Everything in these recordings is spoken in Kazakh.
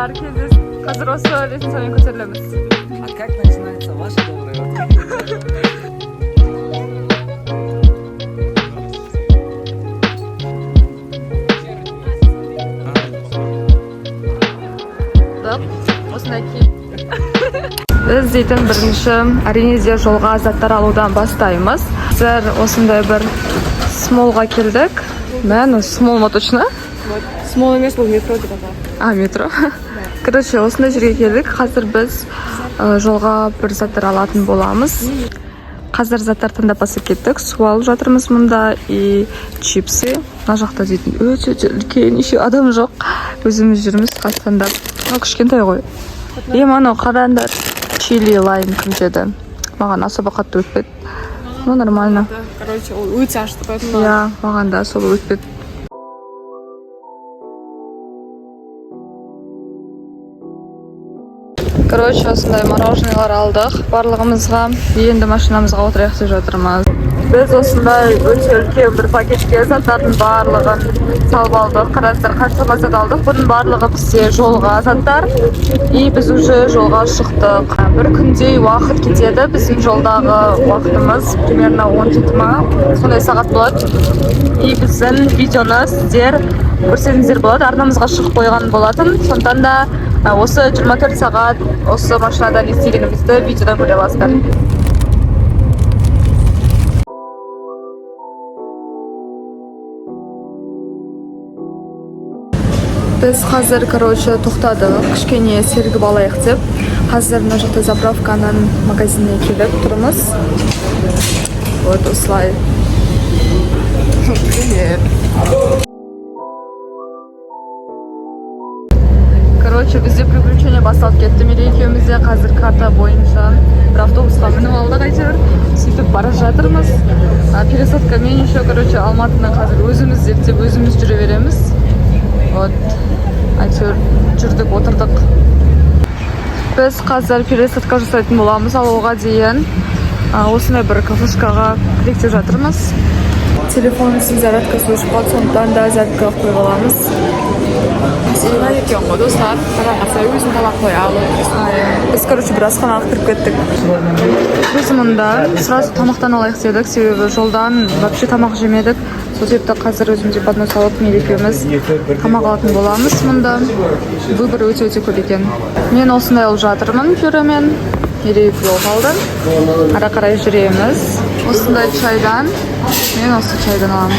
Достар, кездес. Қазір осы лестницамен көтерілеміз. А как начинается ваше доброе утро? Осындай киім. Біз дейтін бірінші, әрине де, жолға заттар алудан бастаймыз. Біздер осындай бір Смолға келдік. Мә, ну Смол ма точно? Смол емес, бұл метро деп аталады. А, метро. Короче, осындай жерге келдік. Қазір біз жолға бір заттар алатын боламыз. Қазір заттар таңдап басып кеттік. Су алып жатырмыз мұнда и чипсы. Мына жақта дейтін өте өте үлкен, еще адам жоқ. Өзіміз жүрміз қазір таңдап. Мынау кішкентай ғой. Е, мынау қараңдар. Чили лайм кім жеді? Маған особо қатты өтпеді. Ну, нормально. Короче, ол өте ашты, поэтому Иә, маған да особо өтпеді. Короче, осындай мороженоелар алдық барлығымызға. Енді машинамызға отырайық деп жатырмыз. Біз осындай өте үлкен бір пакетке заттардың барлығын салып алдық. Қараңыздар, қаншама зат алдық. Бұның барлығы бізде жолға заттар. И біз уже жолға шықтық. Бір күндей уақыт кетеді. Біздің жолдағы уақытымыз примерно 17 ма, сондай сағат болады. И біздің видеоны сіздер көрсеңіздер болады. Арнамызға шығып қойған болатын. Сондықтан да осы 24 сағат осы машинада не істегенімізді видеодан көре аласыздар. Біз қазір, короче, тоқтадық, кішкене сергіп алайық деп. Қазір мына жақта заправканың магазиніне келіп тұрмыз. Вот осылай. Привет. Короче, бізде приключение басталып кетті. Мерей екеуміз де қазір карта бойынша бір автобусқа мініп алдық әйтеуір. Сөйтіп бара жатырмыз. Пересадкамен еще, короче, Алматыны қазір өзіміз зерттеп, өзіміз жүре береміз. Вот, әйтеуір жүрдік, отырдық. Біз қазір пересадка жасайтын боламыз, ал оға дейін осындай бір кафешкаға кірейік деп жатырмыз. Телефонымыздың зарядкасы өшіп қалды, сондықтан да зарядкаға қойып аламыз. Сыйлай екен ғой, достар. Қарағаса өзің тамақ қоя алып. Біз, короче, бір асханаға кіріп кеттік. Біз мұнда сразу тамақтан алайық дедік, себебі жолдан вообще тамақ жемедік. Сол себепті қазір өзімізге поднос алып, Мерей екеуміз тамақ алатын боламыз мұнда. Выбор өте өте көп екен. Мен осындай алып жатырмын пюремен. Мерей плов алды. Ары қарай жүреміз. Осындай чайдан, мен осы чайдан аламын.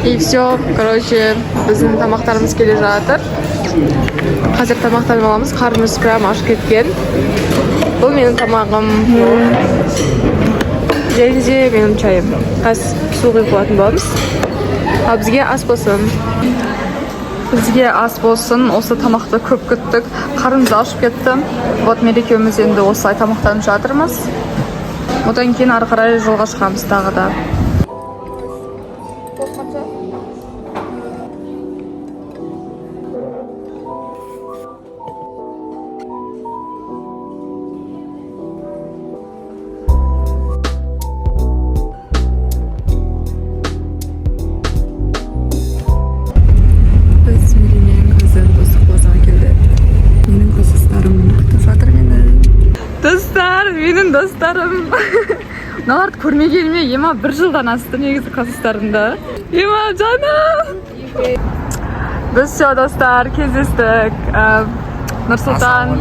И все, короче, біздің тамақтарымыз келе жатыр. Қазір тамақтанып аламыз, қарнымыз прям ашып кеткен. Бұл менің тамағым. Және де менің чайым. Қазір су құйып алатын боламыз. Ал бізге ас болсын. Бізге ас болсын. Осы тамақты көп күттік. Қарнымыз ашып кетті. Вот Мерей екеуміз енді осылай тамақтанып жатырмыз. Одан кейін ары қарай жолға шығамыз тағы да. Біз Мереймен қазір Достық плазаға келдік. Менің класстастарым күтіп жатыр мені. Достар, менің достарым. Мыналарды көрмегеніме ема бір жылдан асты негізі класстастарымды. Ема, жаным! Біз все, достар, кездестік. Нұрсұлтан,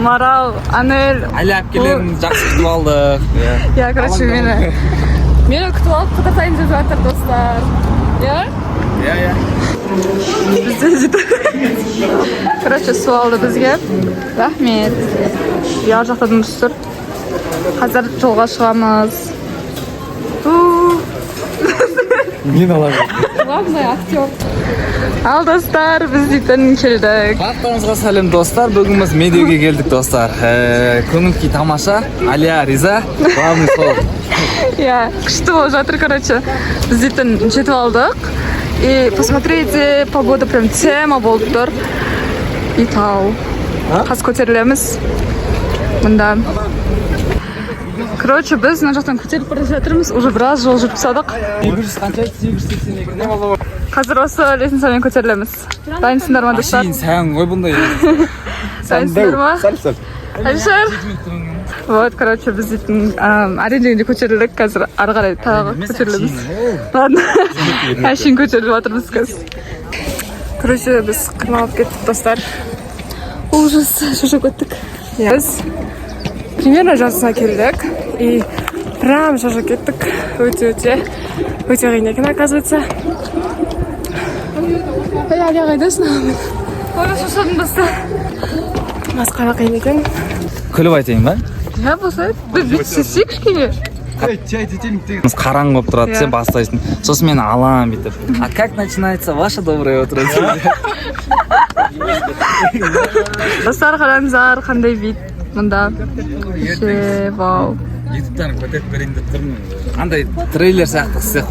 Марал, Анель. Әлі әпкелерін жақсы күтіп алдық. Иә. Иә, короче, мені күтіп алып, қыдыртайын деп жатыр, достар. Иә? Иә. Бізде сөйтіп. Короче, су алды бізге. Рахмет. Ар жақта дұрыс тұр. Қазір жолға шығамыз. У. Мен аламын. Главный актер. Ал, достар, біз дейтін келдік. Барлықтарыңызға сәлем, достар. Бүгін біз Медеуге келдік, достар. Көңіл күй тамаша. Алия риза. Главный сол. Иә, күшті болып жатыр, короче. Біз дейтін жетіп алдық. И посмотрите, погода прям тема болып тұр. И тау. Қазір көтерілеміз. Мында. Короче, біз мына жақтан көтеріліп бара жатырмыз. Уже біраз жол жүріп тастадық. 800 қанша? 882. Қазір осы лестницамен көтерілеміз. Дайынсыңдар ма, достар? Әшейін сән ғой бұндай. Дайынсыңдар ма? Сәл сәл. Әлішер. Вот, короче, біз дейтін әрең дегенде көтерілдік, қазір ары қарай тағы көтерілеміз. Ладно, әшейін көтеріліп жатырмыз қазір. Короче, біз қиналып кеттік, достар. Ужас, шаршап кеттік. Біз примерно жартысына келдік и прям шаршап кеттік. Өте, өте, өте қиын екен, оказывается. Ей, Әлия, қайдасың? Ой, шаршадым, достар. Масқара қиын екен. Күліп айтайын ба? Иә, болса, біз бүйтіп істесек кішкене. Біз қараңғы болып тұрады, Иә. Сен бастайсың. Сосын мен аламын бүйтіп. А как начинается ваше доброе утро? Достар, қараңыздар, қандай вид мында. Вообще, вау. Ютубтан көтеріп берейін деп тұрмын. Андай трейлер сияқты істеп.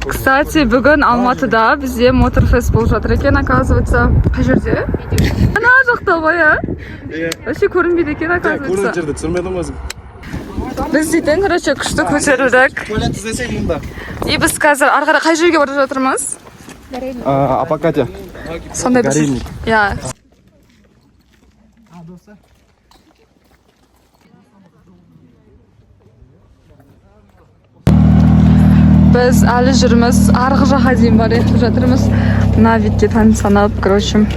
Кстати, бүгін Алматыда бізде моторфест болып жатыр екен, оказывается. Қай жерде? Ана жақта ғой, иә? Вообще көрінбейді екен, оказывается. Жерде түсірмедің өзің. Біз дейтін, короче, күшті көтерілдік. Туалет іздесең мұнда. И біз қазір ары қарай қай жерге бара жатырмыз? Апокатия. Сондай бір. Горельник. Иә. Біз әлі жүрміз, арғы жаққа дейін барайық деп жатырмыз. Мына видке санап, короче,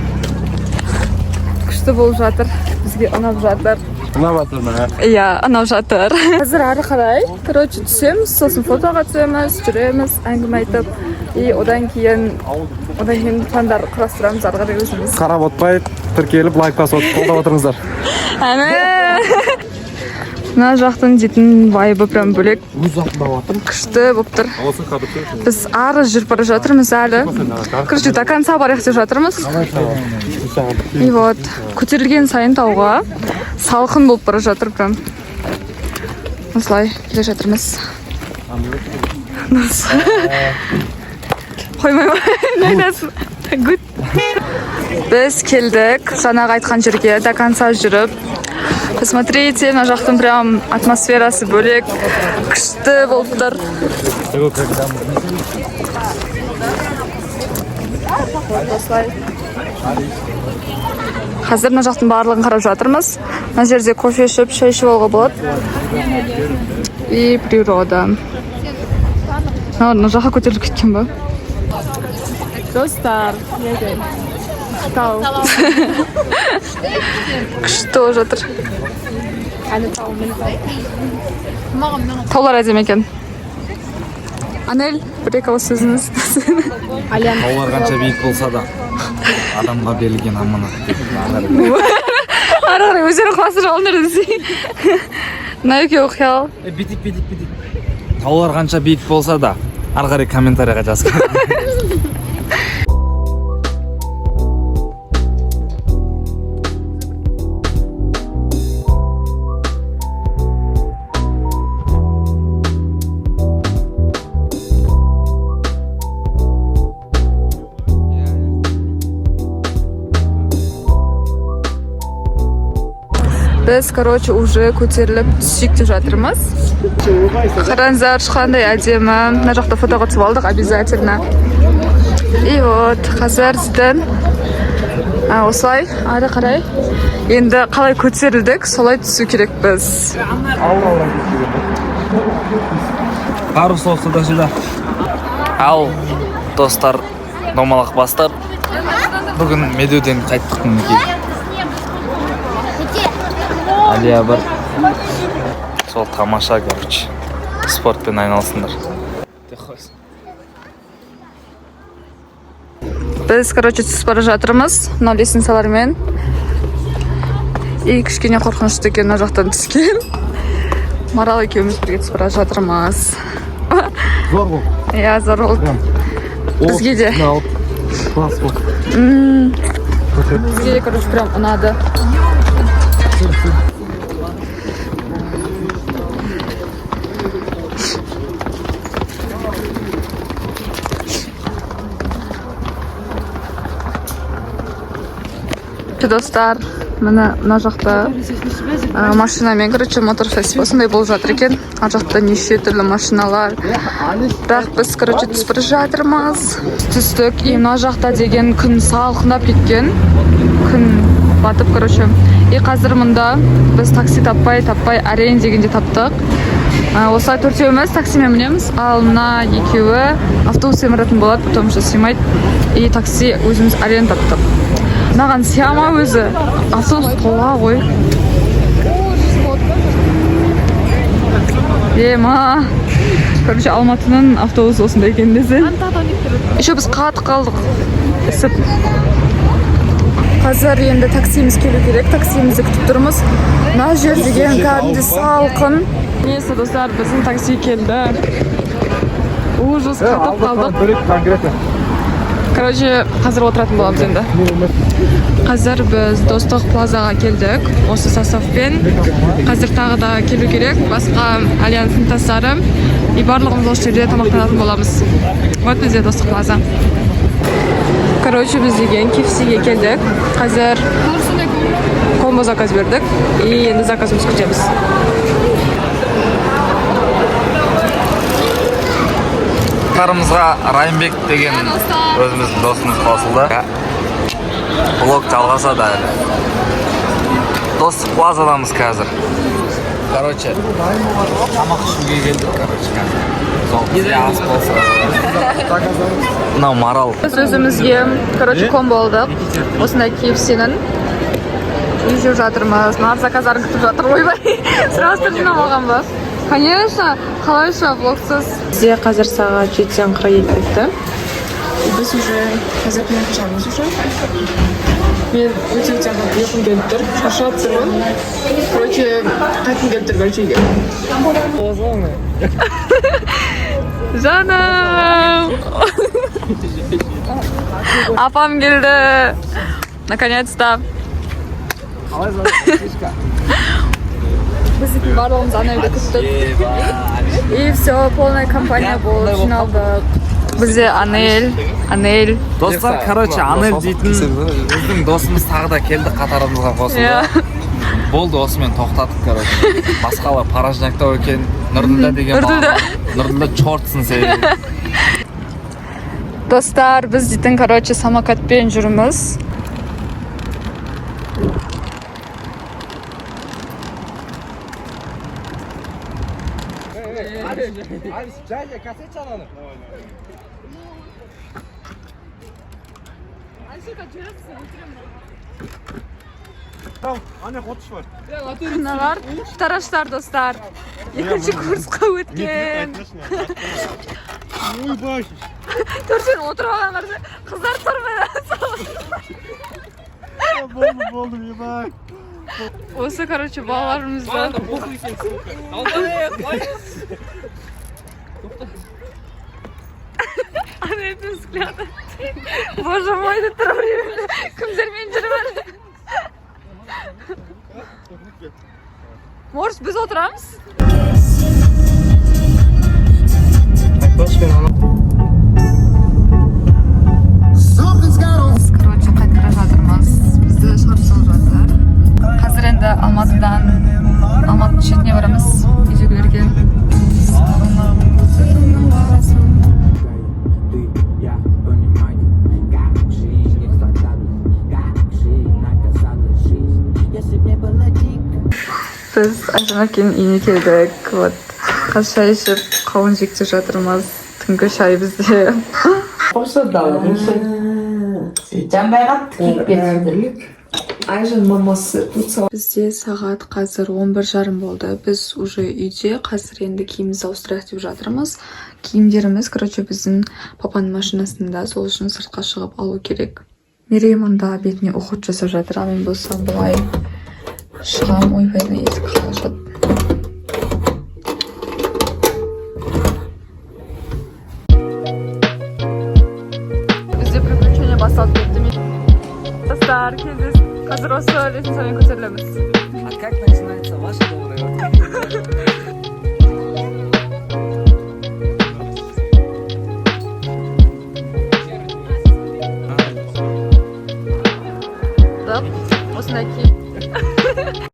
күшті болып жатыр, бізге ұнап жатыр. Ұнап жатыр ма? Иә, ұнап жатыр. Қазір ары қарай, короче, түсеміз, сосын фотоға түсеміз, жүреміз, әңгіме айтып, и одан кейін пландар құрастырамыз ары қарай өзіміз. Қарап отпай, тіркеліп, лайк басып қолдап отырыңыздар. Әне! Мына жақтың дейтін вайбы прям бөлек. Күшті болып тұр. Біз ары жүріп бара жатырмыз әлі. Короче, до конца барайық деп жатырмыз. И вот, көтерілген сайын тауға салқын болып бара жатыр прям. Осылай келе жатырмыз. Дұрыс. Қоймай ма? Не айтасың? Good. Біз келдік жаңағы айтқан жерге, до конца жүріп. Посмотрите, мына жақтың прям атмосферасы бөлек, күшті болып тұр. Вот осылай. Қазір мына жақтың барлығын қарап жатырмыз. Мына жерде кофе ішіп, шай ішіп алуға болады. И природа. Мына жаққа көтеріліп кеткен ба? Достар, не айтайын? Тау. Күшті болып жатыр. Әлі тау, міне тау. Таулар әдемі екен. Анель, бір екі ауыз сөзіңіз. Алиян. Таулар қанша биік болса да, адамға берілген аманат деп. Ары қарай өздері құрастырып алыңдар десей. Мына екеуі қиял. Бүйтіп, бүйтіп, бүйтіп. Таулар қанша биік болса да, ары қарай комментарийға жазып. Біз, короче, уже көтеріліп түсейік деп жатырмыз. Қараңыздар, қандай әдемі. Мына жақта фотоға түсіп алдық обязательно. И вот, қазір сізден осылай ары қарай. Енді қалай көтерілдік, солай түсу керекпіз. Пару слов туда-сюда. Ал, достар, домалақ бастар. Бүгін Медеуден қайттық, мінекей. Алия бар. Сол тамаша, короче. Спортпен айналысыңдар. Біз, короче, түсіп бара жатырмыз мынау лестницалармен. И кішкене қорқынышты екен мына жақтан түскен. Марал екеуміз бірге түсіп бара жатырмыз. Зор болды. Иә, зор болды. Бізге де. Алып, класс болды. Бізге де, короче, прям ұнады. Достар, міне, мына жақта машинамен, короче, мотор фестиваль осындай болып жатыр екен. Ар жақта неше түрлі машиналар. Бірақ біз, короче, түсіп бара жатырмыз. Түстік, и мына жақта деген күн салқындап кеткен. Күн батып, короче. И қазір мұнда біз такси таппай, таппай, әрең дегенде таптық. Осылай төртеуміз таксимен мінеміз, ал мына екеуі автобуспен баратын болады, потому что сыймайды. И такси өзіміз әрең таптық. Мынаған сыя ма өзі? Автобус тола ғой. Ема. Короче, Алматының автобусы осындай екен десе. Еще біз қатып қалдық. Ісіп. Қазір енді таксиміз келу керек. Таксимізді күтіп тұрмыз. Мына жер деген кәдімгідей салқын. Несі, достар, біздің такси келді. Ужас, қатып қалдық. Бөлек конкретно. Короче, қазір отыратын боламыз енді. Қазір біз Достық плазаға келдік осы составпен. Қазір тағы да келу керек басқа альянстың тастары. И барлығымыз осы жерде тамақтанатын боламыз. Вот бізде Достық плаза. Короче, біз деген KFC-ге келдік. Қазір комбо заказ бердік. И енді заказымызды күтеміз. Қатарымызға Райымбек деген өзіміздің досымыз қосылды. Влог жалғасады әлі. Достық плазадамыз қазір. Короче, тамақ ішуге келдік, короче, қазір. Сол бізге ас болса. Мынау Марал. Біз өзімізге, короче, комбо алдық. Осындай KFC-нің. Үй жеп жатырмыз. Мына заказдарын күтіп жатыр. Ойбай. Сразу жинап алған ба? Конечно, қалайша влогсыз. Бізде қазір сағат 7:42 өтті. Біз уже қазір қашамыз уже. Мен өте өте қатты ұйқым келіп тұр. Шаршап тұрмын. Короче, қайтқым келіп тұр, короче, үйге. Жаным! Апам келді. Наконец-то. Біз дейтін барлығымыз ана үйде күттік. И все, полная компания болып жиналдық. Бізде Анель, Анель. Достар, короче, Анель дейтін біздің досымыз тағы да келді, қатарымызға қосылды. Иә. Болды, осымен тоқтаттық, короче. Басқалар порожняктау екен. Нұрділда деген Нұрділда. бала. Нұрділда чортсың сен. Достар, біз дейтін, короче, самокатпен жүрміз. Мыналар тараштар, достар. Екінші курсқа өткен. Төртеуін отырып алған, қараса, қыздар тұрмай. Болды, болды, ебать. Осы, короче, балаларымызды. Ана ертең взгляды. Боже мой, деп тұра беремін. Кімдермен жүрмін? Может, біз отырамыз? Короче, қайтып бара жатырмыз. Бізді шығарып салып жатыр. Қазір енді Алматыдан, Алматының шетіне барамыз үйдегілерге. Ты, я понимаю, как жизнь не хватало, как жизнь наказала жизнь. Если б не было дико. Біз Айжан әпкенің үйіне келдік. Вот. Қазір шай ішіп, қауын жеп те жатырмыз. Түнгі шай бізде. Жанбай қатты күйіп кетті. Айжан мамасы. Бізде сағат қазір 11:30 болды. Біз уже үйде, қазір енді киімімізді ауыстырайық деп жатырмыз. Киімдеріміз, короче, біздің папаның машинасында, сол үшін сыртқа шығып алу керек. Мерей мұнда бетіне уход жасап жатыр, ал мен болсам былай шығам. Ойбай, мына есік қалай ашады? осы лестницамен көтерілеміз. А как начинается ваше доброе утро?